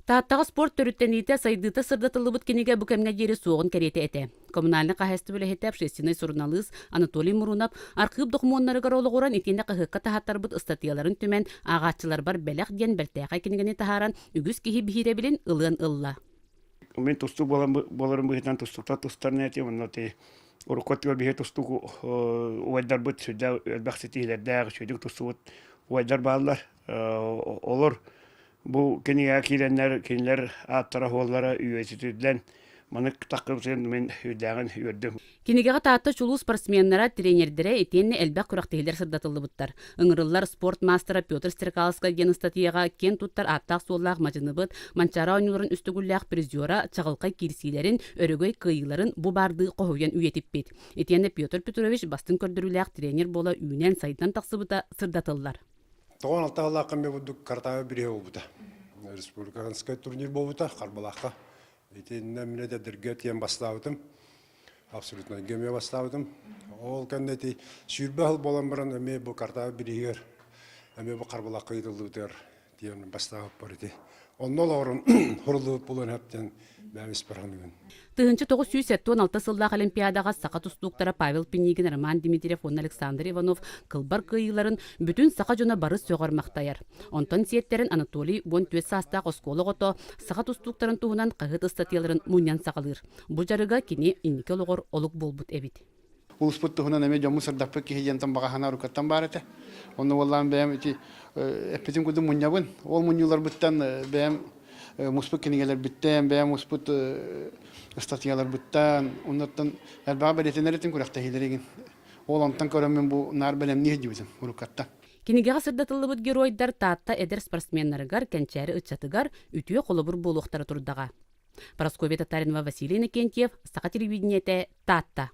Тааттаҕа спорт төрүттэниитэ, сайдыыта сырдатыллыбыт кинигэ бу кэмҥэ диэри суоҕун кэриэтэ этэ. Коммунальнай хаһаайыстыба үлэһитэ, общественнай суруналыыс Анатолий Мурунов архыып докумуоннарыгар олоҕуран итиэннэ хаһыакка таһааттарбыт ыстатыйаларын түмэн, ааҕааччыларбар бэлэх диэн бэртээхэй кинигэни таһааран, үгүс киһи биһирэбилин ылыан ылла. Мин тустуук буолан буоларым быһыытынан тустууктар тустарын этим, онно ти урукку өттүгэр биһиги тустуук убайдарбыт сүрдээх элбэх ситиһиилэрдээх, үчүгэйдик тустубут убайдар бааллар. Олор Бу кинигэҕэ киирэннэр кинилэр ааттара-суоллара үйэтитиллэн маннык таххыбытын мин үрдээҕин үөрдүм. Кинигэҕэ Таатта чулуу спортсменнара, тренердэрэ итиэннэ элбэх күрэхтэһиилэр сырдатыллыбыттар. Ыҥырыллар спорт маастара Петр Стрекаловскай диэн ыстатыйаҕа киэн туттар ааттаах-суоллаах мадьыныбыт, Манчаары оонньууларын үс төгүллээх призера чаҕылхай киирсиилэрин, өрөгөй кыайыыларын бу баардыы хоһуйан үйэтиппит. Итиэннэ Петр Петрович бастыҥ көрдөрүүлээх тренер буола үүнэн-сайдан тахсыбыта сырдатыллар. 96 сыллаахха эмиэ курдук Картаева бириһэ буолбута. Республиканскай турнир буолбута Харбалаахха. Итиннэ мин эдэрдэргэ тиийэн бастаабытым. Абсолютнайга эмиэ бастаабытым. Ол кэннэ ити 20 сыл буолан баран эмиэ бу Картаева бириһигэр эмиэ бу Харбалаахха ыытыллыбытыгар тиийэн бастаабыппар ити. Онно олоҕурун хуруллубут буолуон сөп диэн бэйэм испэр саныыбын. 1976 сыллаах Олимпиадаҕа саха тустууктара Павел Пинигин, Роман Дмитриев уонна Александр Иванов кылбар кыайыыларын бүтүн саха дьоно бары сөҕөр-махтайар. Онтон сиэттэрин Анатолий 14 саастаах оскуола оҕото саха тустууктарын туһунан хаһыат ыстатыйаларын мунньан саҕалыыр. Бу дьарыга кини инники олоҕор олук буолбут эбит. Улууспут туһунан эмиэ дьоммут сырдаппыт киһи диэнтэн баҕа санаа уруккаттан баар этэ. Онно уоллаан бэйэм ити эппитим курдук мунньабын. Ол мунньууларбыттан бэйэм муспут кинигэлэрбиттэн, бэйэм муспут ыстатыйаларбыттан, оннуттан элбэҕи бэлиэтэнэр этим күрэхтэһиилэригин. Ол онтон көрөммүн бу наар бэлэмнии сылдьыбытым уруккаттан. Кинигэҕэ сырдатыллыбыт геройдар Таатта эдэр спортсменнарыгар, кэнчээри ыччатыгар үтүө холобур буолуохтара турдаҕа. Парасковья Татаринова, Василий Иннокентьев, Саха телевидениетэ, Таатта.